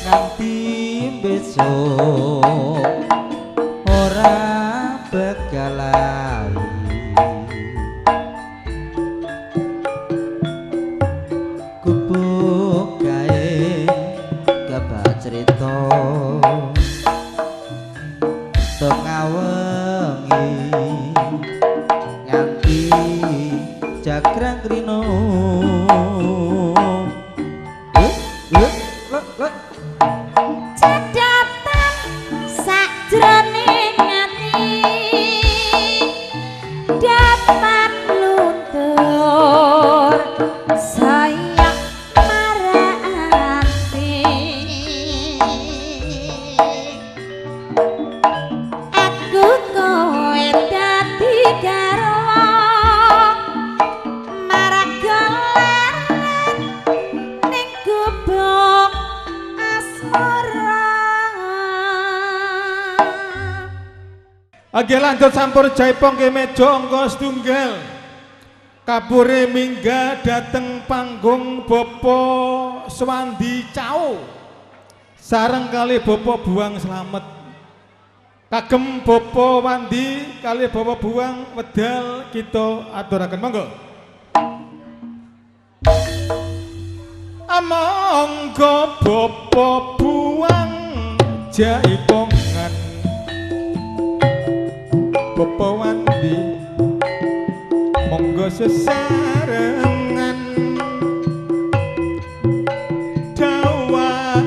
Nganti besok ora begalai. Gubuk gae kabar cerita tengah wengi nganti jagrang rino. Cedatan sakjroning ati dapat luntur sayang marang ati. Aku kowe dadi garwa marang leren ning gubuk asmara. Oke lanjut sampur jaipong ke meja angka setunggal. Kapure mingga dateng panggung Bapak Swandi Cao. Sareng kali Bapak Buang Slamet. Kagem Bapak Wandi kali Bapak Buang wedal kita aturaken monggo. Monggo Bapak Buang jaipongan. Bapak Wandi monggo sesarengan dawa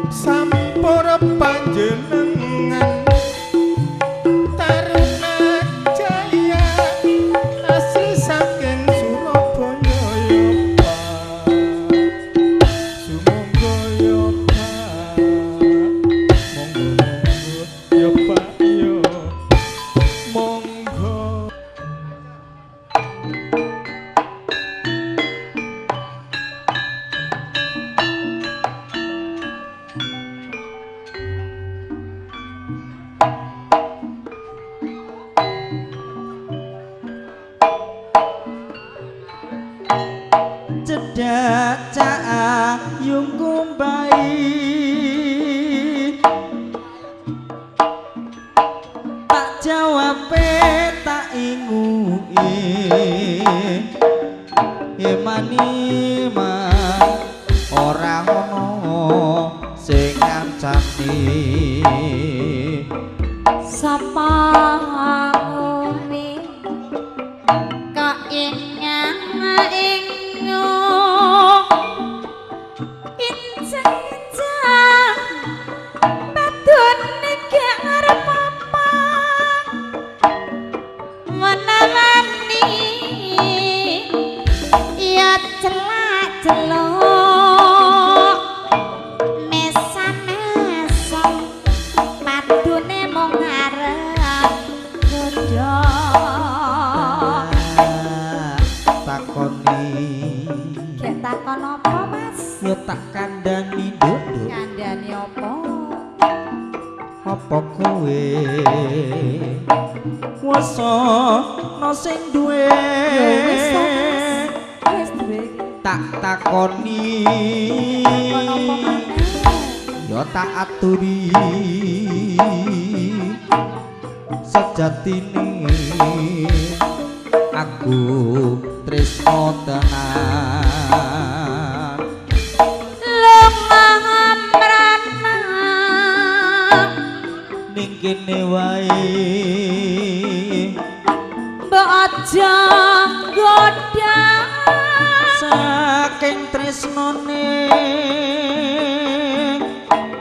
sampur panjenengan Taruna Jaya asli saking Surabaya ya Pak. Sumangga ya Pak, monggo monggo ya Pak ya monggo. Cedhak cak yung kumbai tak jawabe tak ingui eman-eman ora ono sing ngancani. Sapa ngumi kok ingang-ingu inceng-inceng badune gak ngarep apa menawani ya celak-celuk mesan-mesan padune mung arep godha. Takoni Gek takon apa, Mas? Yo tak kandhani nduk. Kandhani apa? Apa kowe wis ana sing duwe? Ya wis to, Mas. Wis duwe iki. Tak takoni. Takon apa maneh? Ya tak aturi sejatine aku tresno tenan. Lunga mrana ning kene wae mbok aja nggodha saking tresnone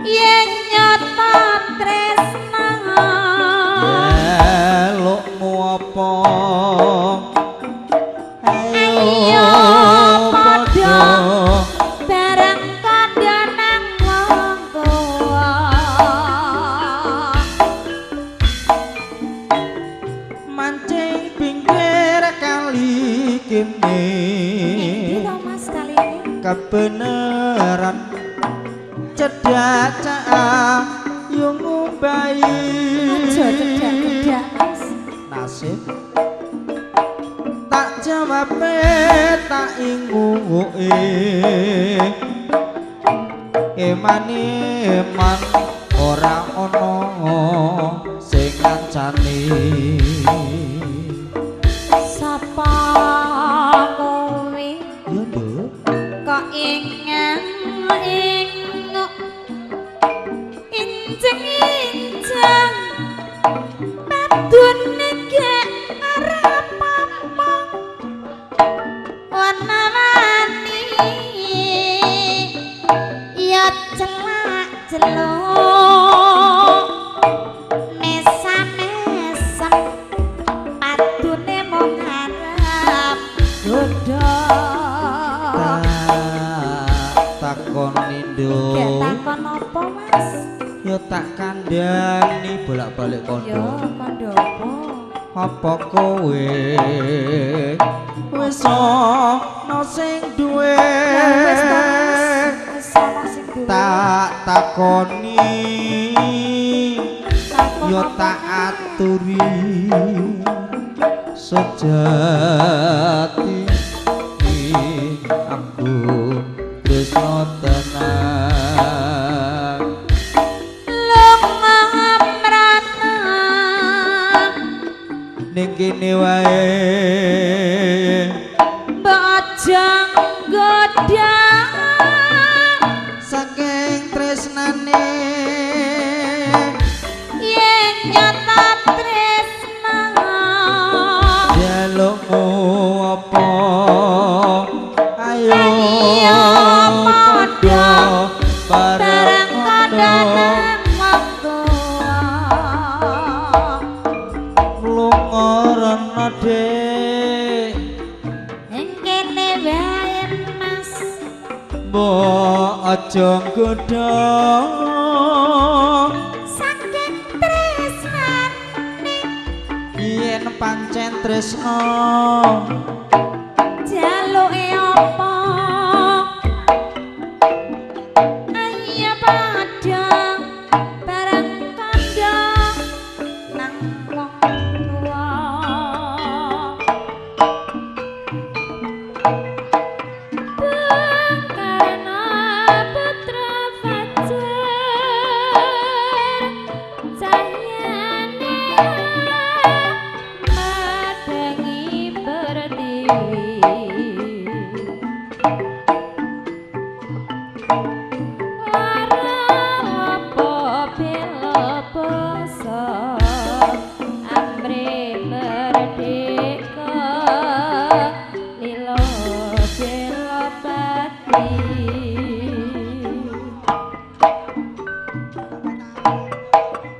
yen nyata tresna. Elokmu apa? Ayo padha bareng kandha nang wong tuwa. Mancing pinggir kali kene. Endi to Mas kali ini? Kebenaran cedhak cak yung ngumbai. Aja cedhak-cedhak Mas. Nasib tak jawabe tak inguke eman-eman ora ana sing ngancani. Sapa kowe Ya nduk kok inguk injeng-injeng padune gek arep apa warna-warni ya celak-celuk mesam-mesem padune mung arep godho. Tak takoni nduk. Gek takon apa Mas? Ya tak kandhani bolak-balik Ya kondo. kondo apa? Apa kowe wis ana sing duwe? Ya wis to Mas, wis ana sing duwe. Tak takoni Takon ya apa tak kae? aturi sejati aku tresno tenan. Lunga mrana Ning kene wae bojong godhang saking tresnane yen nyata tresna jalukmu apa ayo Ayo padha bareng bareng kandha kandha nang wong tuwa. Lunga rono dik Ing kene wae Mas mbok aja nggodha saking tresnane yen pancen tresna jaluke apa ayo padha bareng kandha nang wong tuwa. Bung Karno putra fajar cahyane madangi pertiwi. Lara apa bela bangsa amrih merdeka lila bela pati.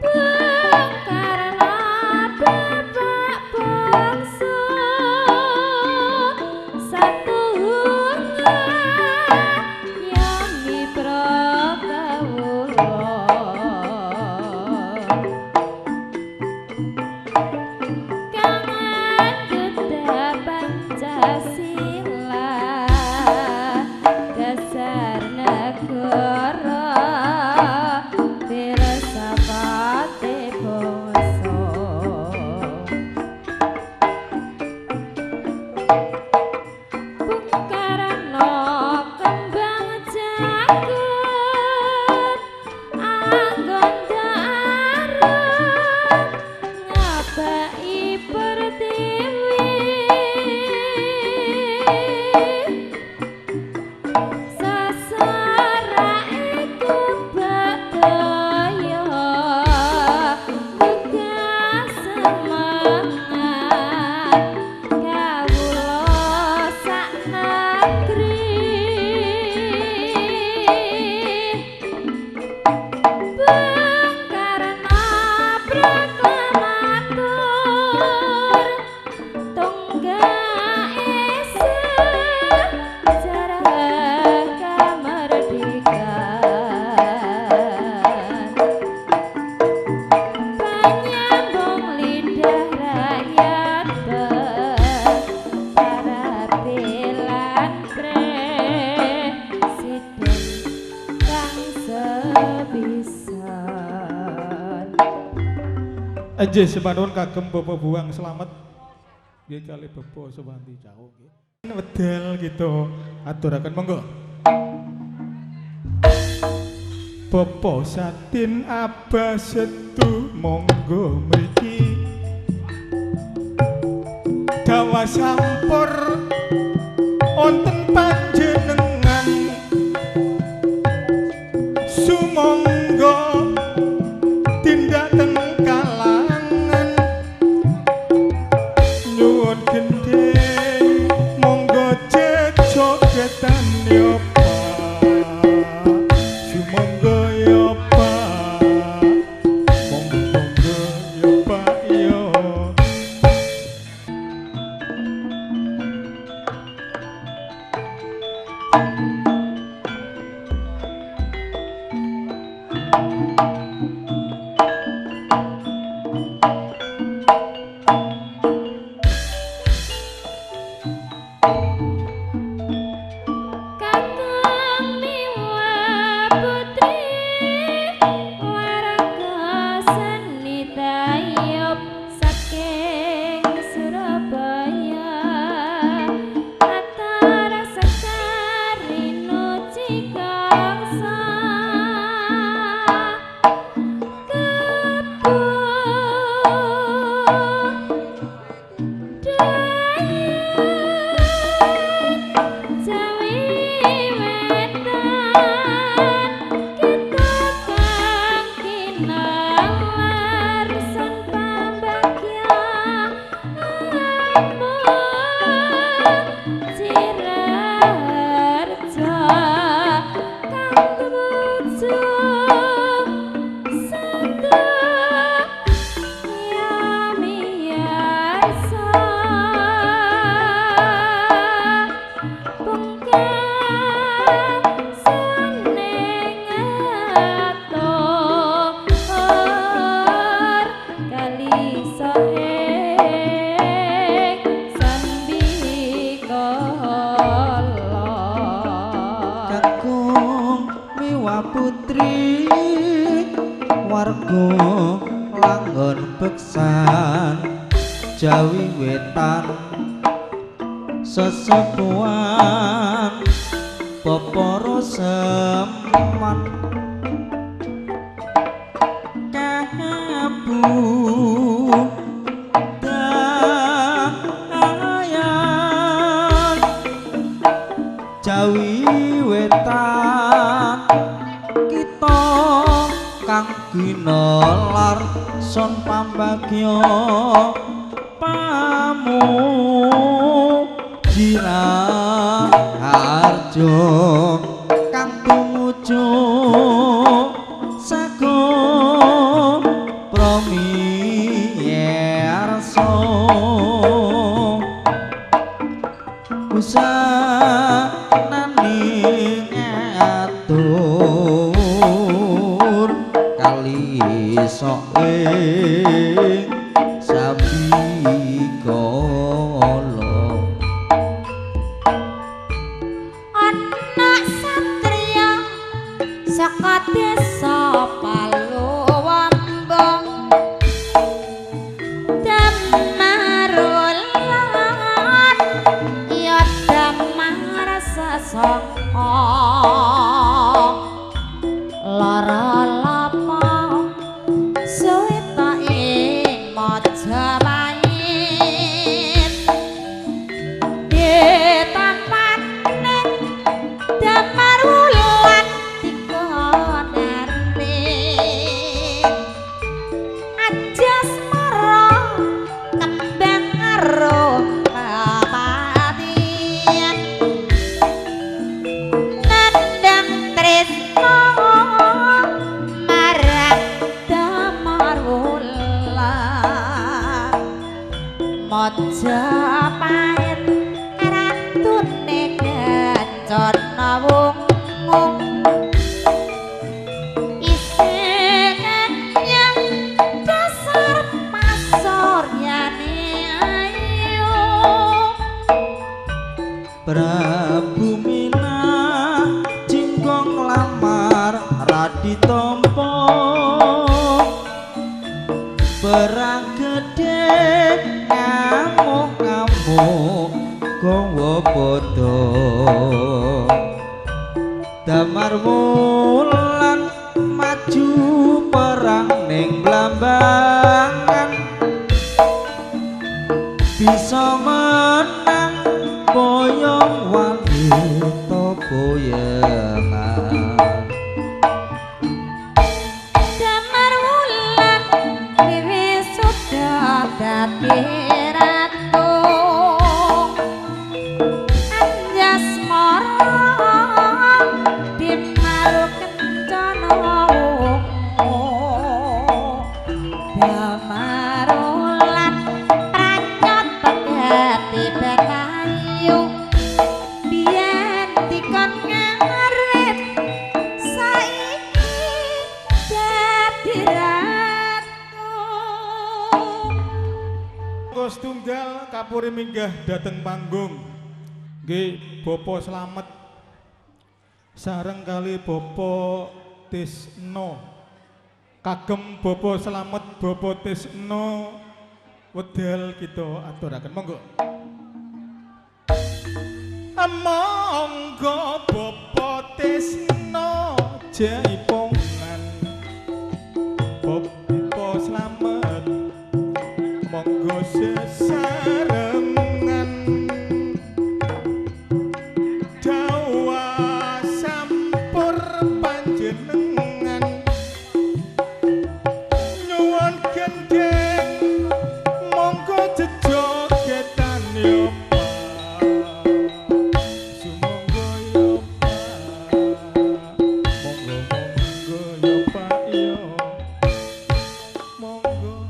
Bung Karno bapak bangsa satuhunga yami prakawula. Kang ngedha Pancasila dasar negara filsafate bangsa. Bung Karno kembang jagat anggon arep ngabaki pertiwi. Sasarake kebakdaya gugah semangat kawula sak negeri. Bung Karno proklamator tunggak sejarah kemerdekaan. Penyambung lidah rakyat para belan presiden kang sepisan. Enjih sembah nuwun kagem Bapak Buang Slamet nggih kalih Bapak Suwanti Cau nggih. Wedal gitu aturaken monggo. Bapak Satin Abah Setu monggo mriki dawa sampur wonten panjenengan sumangga tindak teng kalangan nyuwun gendheng monggo jejogetan yo Pak sumangga yo Pak monggo yo Pak yo. Kakang miwa putri warga seni tayub saking Surabaya antara sekarino Cigangsa Jawi wetan kita kang kinalar sun pambagya amu Ciraharja kang tumuju satu yamiyarsa Kakung miwa putri warga Langgon Beksan Jawi Wetan sesepuhan Bapara Seman kabudayan Jawi Wetan kita kang ginelar sun pambagya pamu Jiraharja kang tumuju sago promiyarsa usanane ngatur kali sok ing sabikala. Ana satriya saka desa Paluwamba Damarulan ya damar sesaka lara lapa suwita ing Majapahit ditampane Damar Wulan dikonarne ajas mara kembang arum kapatian nandang tresno marang Damar Wulan Majapahit ratune Kancana Wungu isih kenyang dasar pasuryane ayu. Prabu Mina jinggong lamar radi tompo perang gede ngamuk-ngamuk gawa padha Damar Wulan maju perang ning Blambangan bisa menang boyong wanita boyengan. Damar Wulan dewe sudah dadi ratu Anjasmara dimaru kencana wungu. Damar Wulan pranyot pegati benayu biyen dikon ngarit saiki dadi ratu. Monggo setunggal kapuri minggah dhateng panggung. Nggih, Bapak Slamet sareng kali Bapak Tisno. Kagem Bapak Slamet, Bapak Tisno wedal kita aturaken. Monggo. Monggo Bapak Tisno jaipongan. Bapak Slamet monggo sesarengan dawa sampur panjenengan nyuwun gendheng monggo jejogetan yo Pak sumangga yo Pak monggo monggo yo Pak yo monggo.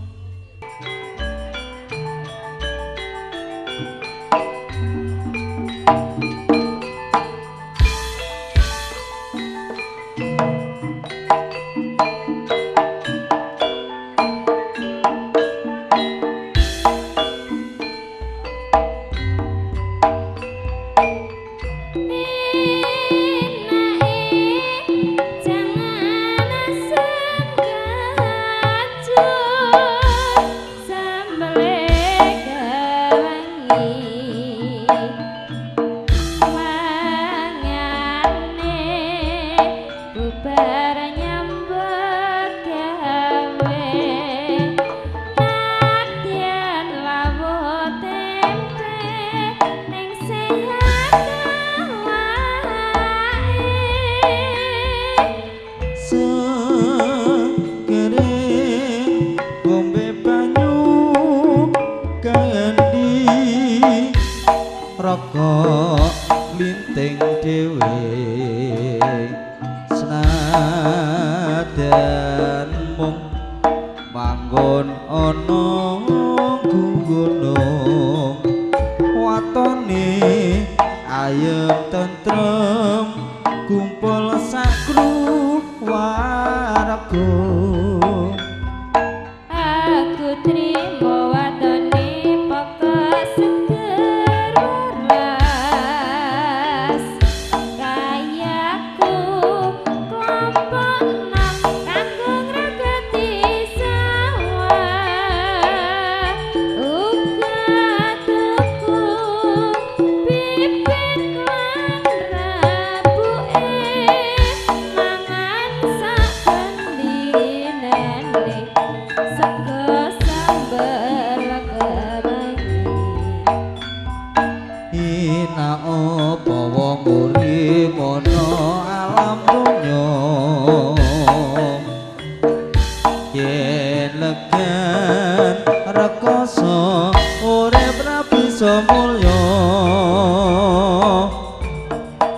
Segere gombe banyu kendi rokok linting dhewe senadan mung manggon ana gunung watone ayem tentrem kumpul sakru warga. Aku trimo watone pokok seger waras kayaku klompok enam kanggo ngregeti sawah uga tuku bibit lan rabuke mangan sak bendinane sego sambel kemangi. Ina apa wong urip ana alam donya yen legan rekoso urip ra bisa mulya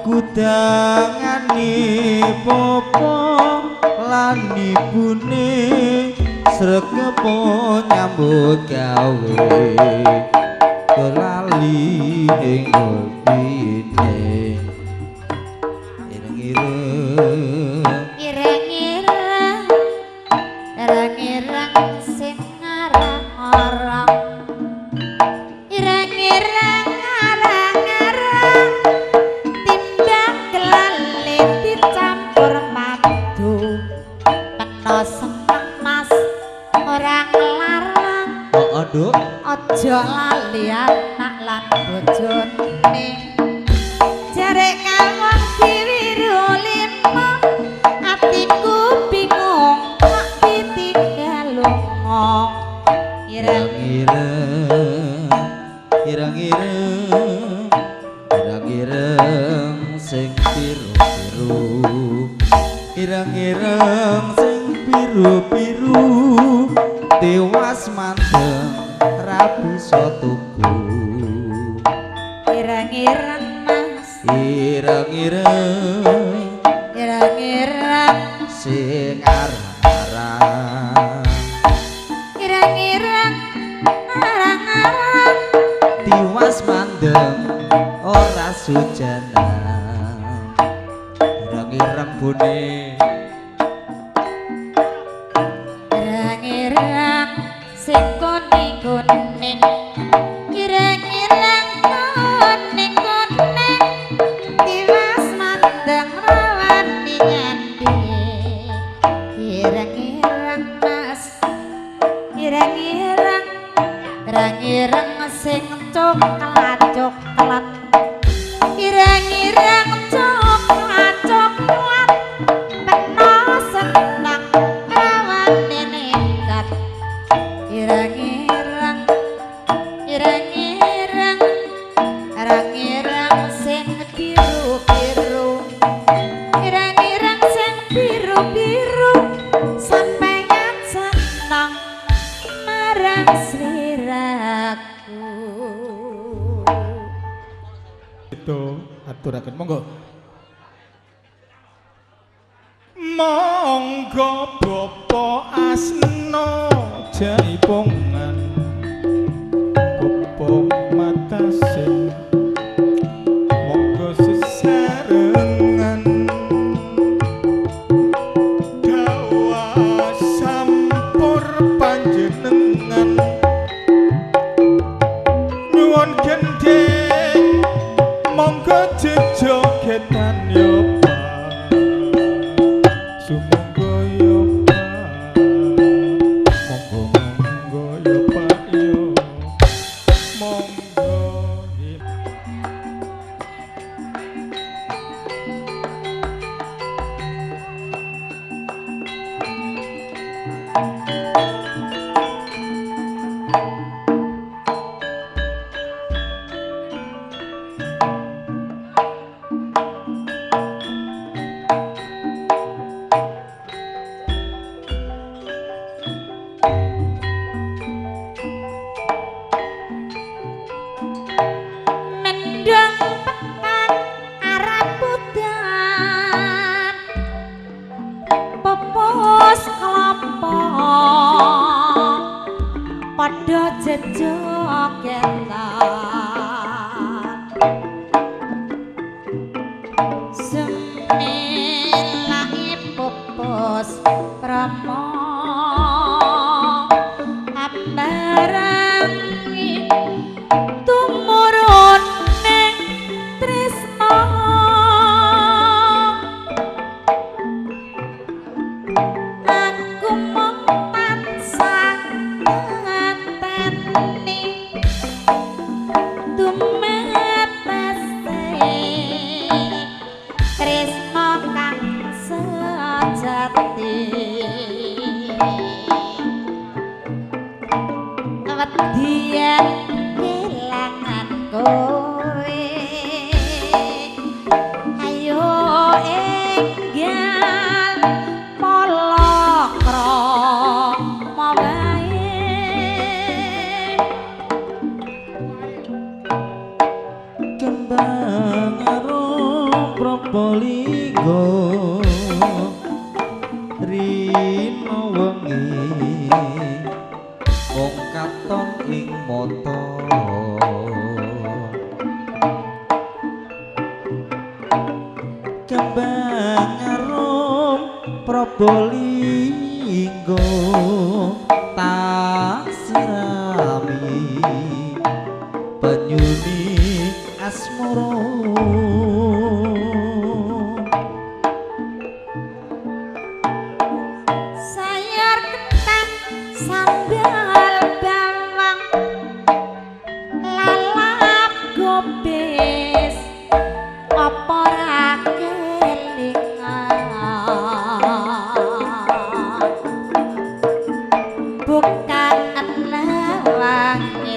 kudangane popo lan ibune sregepo nyambut gawe kelali ing gotine ireng-ireng Ireng-ireng ireng-ireng sing ngarang-arang ireng-ireng ngarang-arang timbang kelali dicampur madu peno seneng mas ora nglarang oh aduh aja lali anak lan bojone. Ireng-ireng sing biru-biru tiwas mandeng ra bisa tuku. Ireng-ireng Mas, ireng-ireng, ireng-ireng sing arang-arang, ireng-ireng arang-arang tiwas mandeng ora sujanan. Ireng-ireng bune, ireng-ireng sing kuning-kuning, ireng-ireng kuning-kuning tiwas mandeng rawani nyandi. Ireng-ireng Mas, ireng-ireng, ireng-ireng sing coklat-coklat, ireng-ireng coklat-coklat peno seneng rawane nekat. Ireng-ireng, ireng-ireng, ireng-ireng sing biru-biru, ireng-ireng sing biru-biru sampeyan seneng marang sliraku. Itu aturaken monggo. Monggo Bapak Asna Jaipongan, Bapak Matasin, monggo sesarengan dawa sampur panjenengan nyuwun gendheng monggo jejogetan yo Pak, sumangga yo Pak, monggo monggo yo Pak yo, monggo. Mendung petang arep udan, pupus klopo padha jejogetan. Semilake pupus krama ambarangi tumurun ning tresna. Aku mung tansah ngenteni tumetese tresna kang sejati. Wedi yen kelangan kowe, ayo enggal palakrama wae. Kembang arum Probolinggo rino wengi mung katon ing mata. Kembang arum Probolinggo tak sirami penyuni asmara. Sayur kentang sambal bawang lalap gobes apa ra kelingan. Bukan lawange.